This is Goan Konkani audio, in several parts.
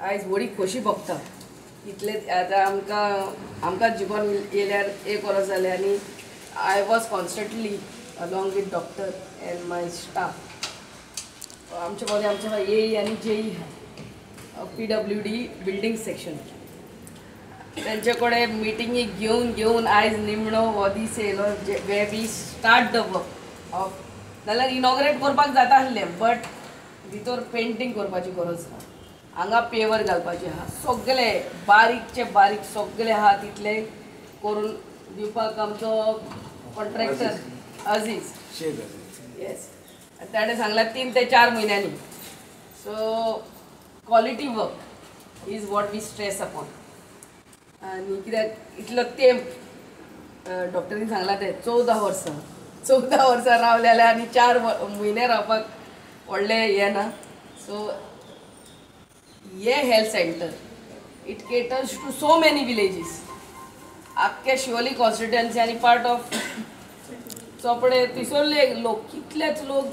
आयज व्हडी खोशी भोगता. इतले आतां आमकां आमकां जिवन येयल्यार एक वर्स जालें आनी I was constantly along with doctor and my staff. आमचे मदें आमचे ए आनी जेई आहा, PWD building section. तेंचे कडेन मिटिंगी घेवन घेवन आयज निमणो हो दीस येयलो way we start the work of. नाल्यार इनॉग्रेट करपाक जाता आसलें, बट भितर पेंटींग करपाची गरज आहा, हांगा पेवर घालपाचे आहा, सगळे बारीकचे बारीक सगळे आहा तितले करून दिवपाक आमचो कॉन्ट्रॅक्टर अजीज येस ताणें सांगलां 3 ते 4 म्हयन्यांनी. So quality work is what we stress upon. आनी कित्याक इतलो तेंप डॉक्टरीन सांगलां तें 14 वर्सां 14 वर्सां रावले जाल्यार आनी 4 म्हयने रावपाक व्हडलें हें ना. सो हे health centre it caters to so many villages, आख्खे शिवोली कॉन्स्टिट्युएन्सी आनी पार्ट ऑफ चोपडे थंयसरले लोक, कितलेच लोक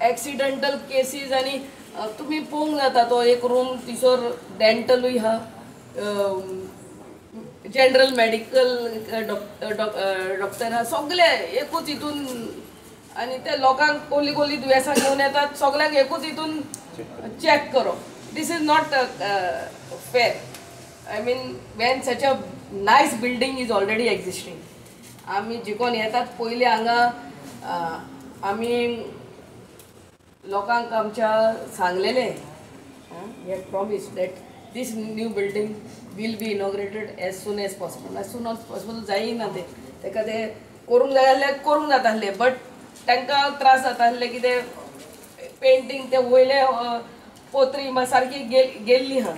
एक्सिडंटल केसीस. आनी तुमी पळोवंक जाता तो एक रूम थंयसर डेंटलूय आहा, जनरल मेडिकल डॉक्टर आहा, सगळे एकूच हितून. आनी ते लोकांक कोली कोली दुयेंसां घेवन येतात, सगळ्यांक एकूच हितून चॅक करप, this is not fair. I mean when such a nice building is already existing. आमी जिकोन येतात पयलीं हांगा आमी लोकांक आमच्या सांगलेलें, we had promise that this new building will be inaugurated as soon as possible. As soon as possible जायना तें, ताका तें करूंक जाय जाल्यार करूंक जाता आसलें, बट तांकां त्रास जाता आसले की ते पेंटींग ते वयले पोत्री सारकी गेल्ली आहा,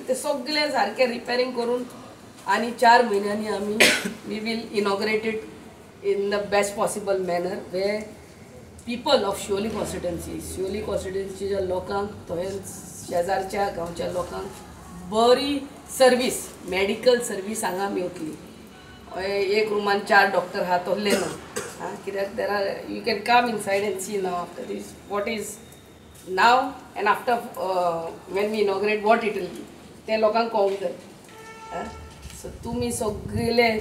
ते सगळे सारके रिपेरींग करून आनी 4 म्हयन्यांनी आमी we will inaugurate it in the best possible manner way people of Siolim constituency, Siolim कॉन्स्टिट्युएन्सीच्या लोकांक तशेंच शेजारच्या गांवच्या लोकांक बरी सर्वीस, मेडिकल सर्वीस हांगा मेवतली. एक रुमान 4 डॉक्टर आहा तसले ना, आं कित्याक there are you can come inside and see now after this what is now and after when we inaugurate what it will be, तें लोकांक कळोंक जाय. सो तुमी सगळे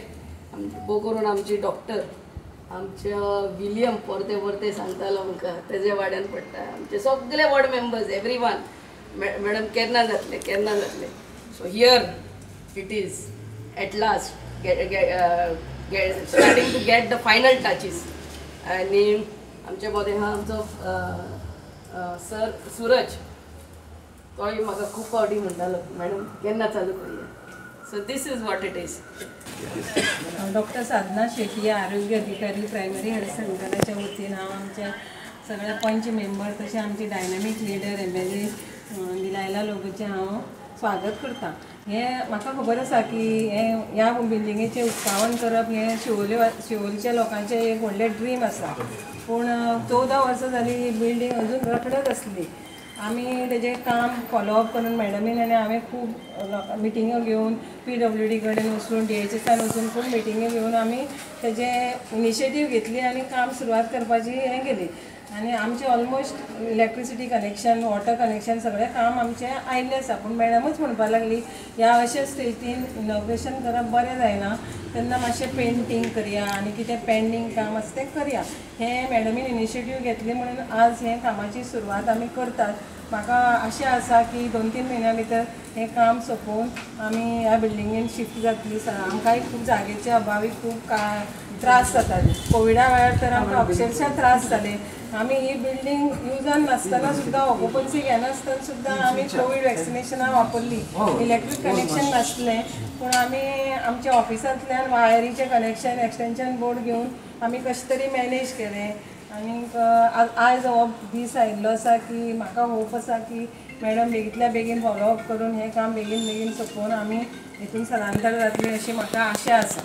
भोव करून आमची डॉक्टर आमच्या विलियम परते परते सांगतालो आमकां, तेजे वाड्यान पडटा आमचे सगळे ward members, every one, madam केन्ना जातलें केन्ना जातलें. So here it is at last starting to get the final touches. आनी आमचे मदें आहा आमचो सर सूरज, तोय म्हाका खूब फावटी म्हणटालो मॅडम केन्ना चालू करुया. So this is what it is. Doctor Sadhana Shetty, आरोग्य अधिकारी, प्रायमरी हेल्थ सेंटराच्या वतीन हांव आमच्या सगळ्या पंच मेंबर तशें आमची डायनामीक लिडर MLA Delilah लोबोचें हांव स्वागत करता. हें म्हाका खबर आसा की हें ह्या बिल्डिंगेचें उक्तावण करप हें शिवोलेच्या लोकांचें एक व्हडलें ड्रीम आसा, पूण 14 वर्सां जालीं ही बिल्डींग अजून रखडत आसली. आमी तेजें काम फॉलोअप करून मॅडमीन आनी हांवें खूब मिटिंग्यो घेवन PWD कडेन वचून DHSान वचून खूब मिटिंग्यो घेवन आमी तेजें इनिशिएटीव घेतली आनी काम सुरवात करपाची हें केली. आनी आमचें almost electricity connection, water connection सगळें काम आमचें आयिल्लें आसा, पूण मॅडमूच म्हणपाक लागली ह्या अशे स्टेजीन इनॉग्रेशन करप बरें जायना, तेन्ना मातशें पेंटींग करया आनी कितें पेंडींग काम आसा तें करया. हें मॅडमीन इनिशिएटीव घेतली म्हणून आज हें कामाची सुरवात आमी करतात. म्हाका आशा आसा की 2-3 म्हयन्या भितर हें काम सोंपोवन आमी ह्या बिल्डिंगेन शिफ्ट जातली. आमकांय खूब जागेचे अभावी खूब त्रास जाताले, कोविडा वेळार तर आमकां अक्षरशः त्रास जाले. आमी ही बिल्डींग युजान नासतना सुद्दां, ऑक्युपन्सी घेनासतना सुद्दां आमी कोवीड वॅक्सिनेशनां वापरली. इलेक्ट्रीक कनेक्शन नासलें पूण आमी आमच्या ऑफिसांतल्यान वायरीचें कनेक्शन, एक्सटेंशन बोर्ड घेवन आमी कशें तरी मॅनेज केलें. आनीक आयज हो दीस आयिल्लो आसा की म्हाका होप आसा की मॅडम बेगींतल्या बेगीन फॉलोअप करून हें काम बेगीन बेगीन सोंपोवन आमी हितून स्थलांतर जातली अशी म्हाका आशा आसा.